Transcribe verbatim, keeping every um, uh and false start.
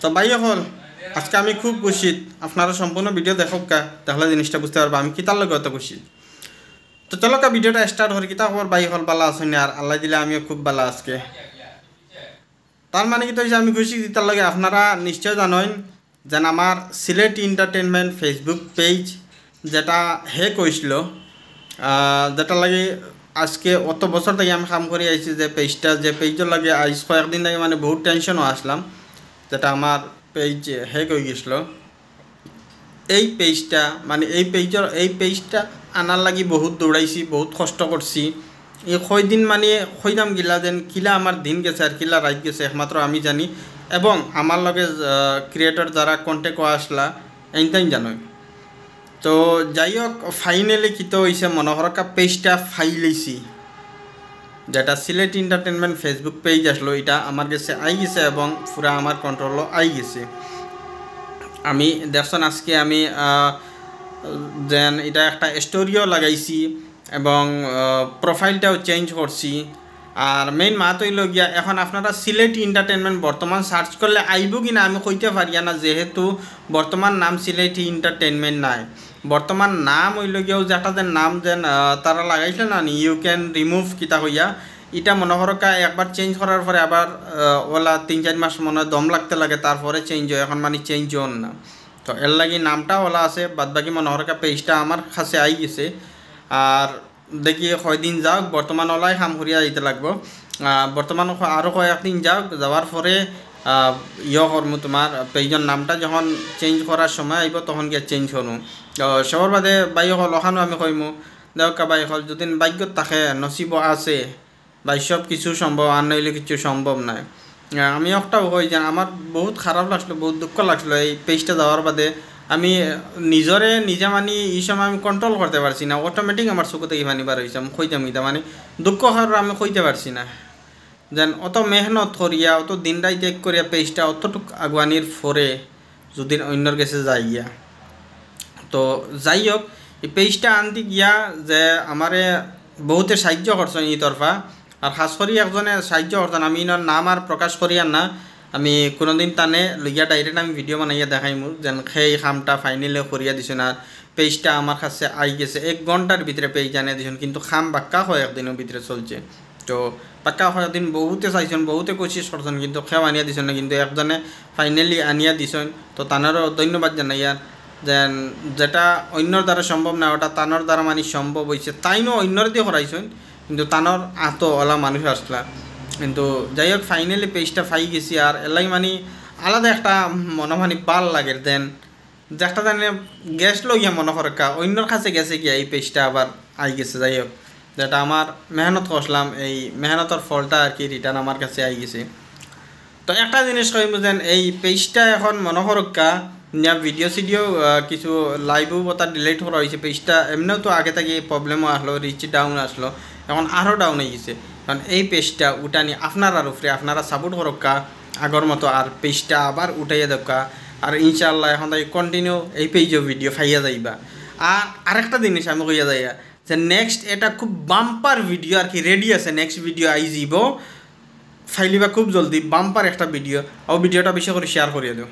তো ভাই অকল, আজকে আমি খুব খুশি, আপনারা সম্পূর্ণ ভিডিও দেখউক্কা, দেখলে জিনিসটা বুঝতে পারবা আমি কিতার লাগি অত খুশি। তো চলউক্কা ভিডিওটা স্টার্ট করি। কিতা খবর ভাই অকল, ভালা আছইন নি? আর আল্লায় দিলে আমিও খুব ভালা আজকে। তার মানে কিতা অইছে, আমি খুশি কিতার লাগি আপনারা নিশ্চয় জানইন, যেন আমার সিলেটি এন্টারটেইনমেন্ট ফেসবুক পেজ যেটা হ্যাক অইছিল, আহ, যেটার লাগি আজকে অত বছর থাকি আমি কাম করি আইছি, যে পেজটা, যে পেজর লাগি আইজ কয়েকদিন থাকি মানে বহুত টেনশনও আছলাম, যেটা আমার পেজ হ্যাক অই গেছিল। এই পেজটা মানে এই পেজর এই পেজটা আনার লাগি বহুত দৌড়াইছি, বহুত কষ্ট করছি। এই কয়দিন মানে কইতাম গিলা যেন কিলা আমার দিন গেছে আর কিলা রাইত গেছে একমাত্র আমি জানি, এবং আমার লগে ক্রিয়েটর যারা কন্ট্যাক্টও আছলা এইনতাইন জানইন। তো যাই হোক, ফাইনালি কিতা অইছে, মনো করউক্কা পেজটা পাইলিছি, যেটা সিলেটি এন্টারটেইনমেন্ট ফেসবুক পেজ আছলো, ইটা আমার গেছে আই গেছে এবং পুরা আমার কন্ট্রোলও আই গেছে। আমি দেখছইন আজকে আমি, আহ, যেন ইটা একটা স্টোরিও লাগাইছি এবং, আহ, প্রোফাইলটাও চেঞ্জ করছি। আর মেইন মাত অইলো গিয়া, এখন আপনারা সিলেটি এন্টারটেইনমেন্ট বর্তমান সার্চ করলে আইবো কি না আমি কইতে পারিয়ার না, যেহেতু বর্তমান নাম সিলেটি এন্টারটেইনমেন্ট নাই। বর্তমান নাম অইলো গিয়া অউ যে একটা যে নাম যেন, আহ, তারা লাগাইছলা না নি, "You can remove" কিতা কইয়া, ইটা মনো করউক্কা একবার চেঞ্জ করার পরে আবার, আহ, অলা তিন চাইর মাস মনো অয় দম লাগতে লাগে, তারপরে চেঞ্জ অয়, এখন মানে চেঞ্জ অর না। তো এর লাগি নামটা অলা আছে, বাদ বাকি মনো করউক্কা পেজটা আমার কাছে আই গেছে। আর দেখি কয়দিন যাউক, বর্তমান অলাই কাম করিয়া যাইতে লাগবো। আহ, বর্তমান ক-, আরও কয়েকদিন যাউক, যাওয়ার পরে, আহ, ইয়ে করমু, তুমার পেজর নামটা যখন চেঞ্জ করার সময় আইবো তখন গিয়া চেঞ্জ করমু। তো সবর বাদে ভাই অকল অখানও আমি কইমু, দেখউক্কা ভাই অকল, যুদি ভাগ্যত থাকে, নসিবও আছে, ভাই, সব কিছু সম্ভব, আর নাইলে কিছু সম্ভব নায়। আহ, আমি একটাও কই যে আমার বহুত খারাপ লাগছিল, বহুত দুঃখ লাগছিল এই পেজটা যাওয়ার বাদে। আমি নিজরে নিজে মানে ই সময় আমি কন্ট্রোল করতে পারছি না, অটোমেটিক আমার চকু থাকি পানি বার অইছে। আমি কইতাম কিতা মানে দুঃখ কারণ আমি কইতে পারছি না। যেন অত মেহনত করিয়া, অত দিন রাইত এক করিয়া পেজটা অতটুক আগুয়ানির পরে যুদি অইন্যর গেছে যাইয়া। তো যাই হোক, এই পেজটা আনতে গিয়া যে আমারে বহুতে সাহায্য করছইন ই তরফা, আর খাস করি একজনে সাহায্য করছইন, আমি ইনর নাম আর প্রকাশ করিয়ার না, আমি কোনোদিন তানে লইয়া ডাইরেক্ট আমি ভিডিও বানাইয়া দেখাইমু, যেন সেই কামটা ফাইনালি করিয়া দিছইন। আর পেজটা আমার কাছে আই গেছে, এক ঘন্টার ভিতরে পেজ আনিয়া দিছইন, কিন্তু কাম বাক্কা কয়েকদিনর ভিতরে চলছে। তো বাক্কা কয়েকদিন বহুতে চাইছইন, বহুতে কোশিশ করছইন, কিন্তু কেউ আনিয়া দিছইন না, কিন্তু একজনে ফাইনালি আনিয়া দিছইন। তো তানরও ধন্যবাদ জানাইয়ার, যেন যেটা অইন্যর দ্বারা সম্ভব না, ওটা তানর দ্বারা মানে সম্ভব অইছে। তাইনও অইন্যর দিয়া করাইছইন, কিন্তু তানর আতো অলা মানুষ আছলা। কিন্তু যাই হোক, ফাইনালি পেজটা পাই গেছি, আর এলাই মানে আলাদা একটা মনো মানে ভালা লাগের দেন। যে একটা জানি গেছলো গিয়া মনো করউক্কা, অইন্যর কাছে গেছে গিয়া এই পেজটা আবার আই গেছে। যাই হোক, যেটা আমার মেহনত করছিলাম, এই মেহনতর ফলটা আর কি রিটার্ন আমার কাছে আই গেছে। তো একটা জিনিস কইমু যেন এই পেজটা এখন মনো করউক্কা, নিয়া ভিডিও সিডিও, আহ, কিছু লাইভও বতা ডিলিট করা অইছে। পেজটা এমনেও তো আগে থাকি প্রবলেমও আছলো, রিচ ডাউন আছলো, এখন আরও ডাউন অই গেছে। কারণ এই পেজটা উঠানি আপনারার উপরে, আপনারা সাপোর্ট করউক্কা আগর মতো, আর পেজটা আবার উঠাইয়া দেউক্কা। আর ইনশাআল্লাহ এখন থাকি কন্টিনিউ এই পেজও ভিডিও পাইয়া যাইবা। আর আরেকটা জিনিস আমি কইয়া যাইয়া যে নেক্সট এটা খুব বাম্পার ভিডিও আর কি রেডি আছে, নেক্সট ভিডিও আই যাইবো, পাইলিবা খুব জলদি বাম্পার একটা ভিডিও। ও ভিডিওটা বেশি করি শেয়ার করিয়া দেও।